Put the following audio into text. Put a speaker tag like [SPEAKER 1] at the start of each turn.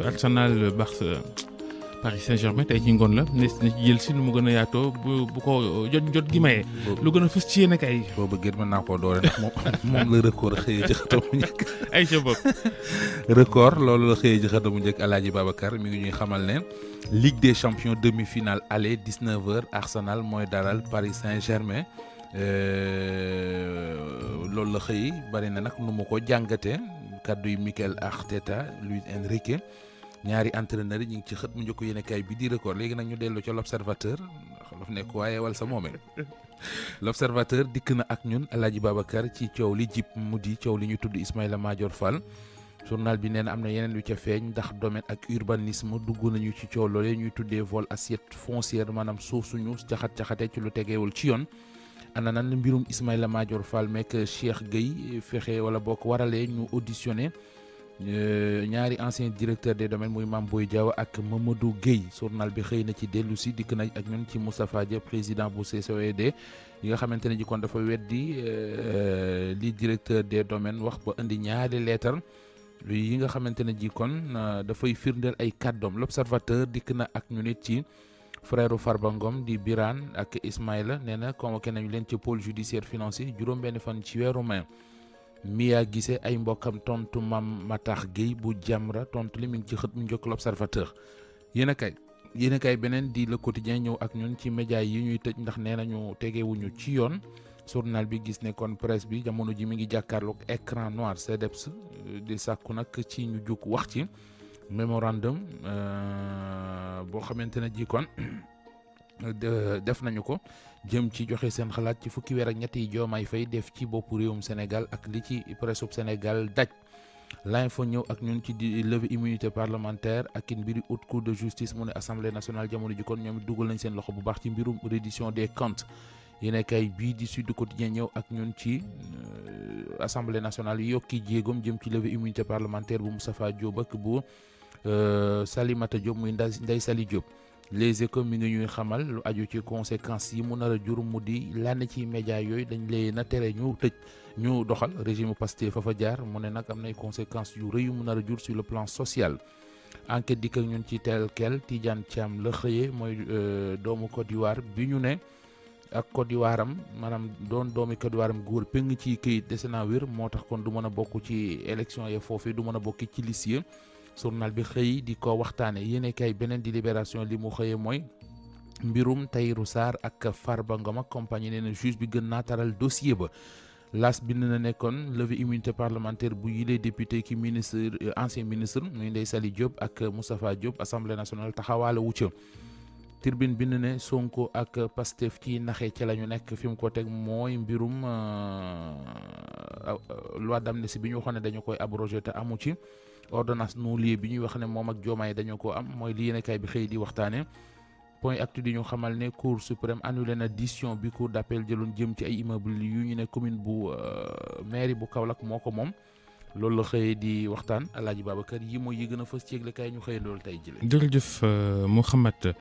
[SPEAKER 1] Arsenal Paris Saint-Germain tey ci ngoon la ne ci jël si nu mu gën a yaatoo bu ko jot gi maye. lu gën a fës ci yéen ak ay.
[SPEAKER 2] boo bëggee mën naa koo doore ndax moom la record xëyee ci xëtamu njëkk.
[SPEAKER 1] ay ca bopp.
[SPEAKER 2] record loolu la xëyee ci xëtamu njëkk Alaaji Babacar mi ngi ñuy xamal ne Ligue des champions demi-finale aller 19h Arsenal mooy dalal Paris Saint-Germain loolu la xëy bari na nag nu mu ko jàngatee kaddu yi Mikel Arteta Luis Enrique. ñaari entraîneur yi ñu ngi ci xët mu njëkk yéenekaay bi di record léegi nag ñu dellu ca l'observateur xolof nekk waaye wal sa moomeel l'observateur dikk na ak ñun Alaaji Babacar ci coow li jip mu di coow li ñu tudd Ismaïla Madior Fall journal bi nee na am na yeneen yu ca feeñ ndax domaine ak urbanisme dugg nañu ci coow loolee ñuy tuddee vol assiette foncière maanaam suuf suñu caxat-caxate ci lu tegeewul ci yoon ana nan mbirum Ismaïla Madior Fall mekk Cheikh Gueye fexe wala bokk waralee ñu auditionné ñaari ancien directeur des domaines muy Mame Boye Diao ak Mamadou Gueye journal bi xëy na ci dellu si dikk na ak ñun ci Moustapha Dia président bu CCOED yi nga xamante ne ji kon dafa weddi li directeur des domaines wax ba indi ñaari leetar yi nga xamante ne ji kon dafay firndeel ay kàddoom l'observateur dikk na ak ñu nit ci frère Farba Ngom di Birane ak Ismaïla nee na convoqué nañu leen ci pôle judiciaire financier juróom-benn fan ci weeru mai Mia Guissé ay mbokkam tontu Mame Matar Gueye bu Jamra tontu li mi ngi ci xët mu njëkk l'observateur yéen a kay beneen di Le Quotidien ñëw ak ñun ci média yi ñuy tëj ndax nee nañu tegewuñu ci yoon journal bi gis ne kon presse bi jamono ji mi ngi jàkkaarloog écran noir CDEPS di sàkku nag ci ñu jug wax ci mémorandum boo xamante ne ji kon def nañu ko jëm ci joxe seen xalaat ci fukki weer ak ñett yi Diomaye Faye def ci boppu réewum Sénégal ak li ci presse Sénégal daj l'info ñëw ak ñun ci di lever immunité parlementaire ak mbiri haute cour de justice mu ne assemblée nationale jamono ji kon ñoom it dugal nañ seen loxo bu baax ci mbirum reddition des comptes yéen kay bii di Sud Quotidien ñëw ak ñun ci assemblée nationale yokki jéegoom jëm ci lever immunité parlementaire bu Moustapha Diop ak bu Salimata Diop muy Ndeye Sali Diop. Les Échos mi ngi ñuy xamal lu aju ci conséquences yi mu nar a jur mu di lenn ci média yooyu dañ leen a tere ñu tëj ñu doxal régime Pastef fa jaar mu ne nag am nay conséquences yu rëy yu mu nar a jur sur le plan social. enquête dikk ak ñun ci tel quel Tidiane Thiam la xëyee mooy doomu Côte d'Ivoire bi ñu ne ak Côte d'Ivoire am maanaam doomi Côte d'Ivoire am góor péng ci këyit dese naa wér moo tax kon du mën a bokk ci élection yi foofu du mën a bokk ci liste journal bi xëy di ko waxtaane yéene kay beneen di Libération li mu xëyee mooy mbirum Tahirou Sarr ak Farba Ngom ak compagnie nee na juge bi gën naa taral dossier ba las bind na nekkoon levée immunité parlementaire bu yile député ki ministre ancien ministre muy Ndeye Sali Diop ak Moustapha Diop assemblée nationale taxawaale wu ca Tribune bind ne Sonko ak Pastef ci naxe ca la ñu nekk fi mu ko teg mooy mbirum loi d'amnistie bi ñu waxoon ne dañu koy abrogé te amu ci ordonnance non-lieu bi ñuy wax ne moom ak Diomaye dañoo ko am mooy li yéenekaay bi xëy di waxtaane point actu di ñu xamal ne cour suprême annulé na décision bi cour d'appel jëloon jëm ci ay immeuble yu ñu ne commune bu mairie bu Kaolack moo ko moom loolu la xëy di waxtaan Alaaji Babacar yi mooy yi gën a fës ci yëglekaay ñu xëy loolu tey jëlee.
[SPEAKER 1] jërëjëf Mouhamed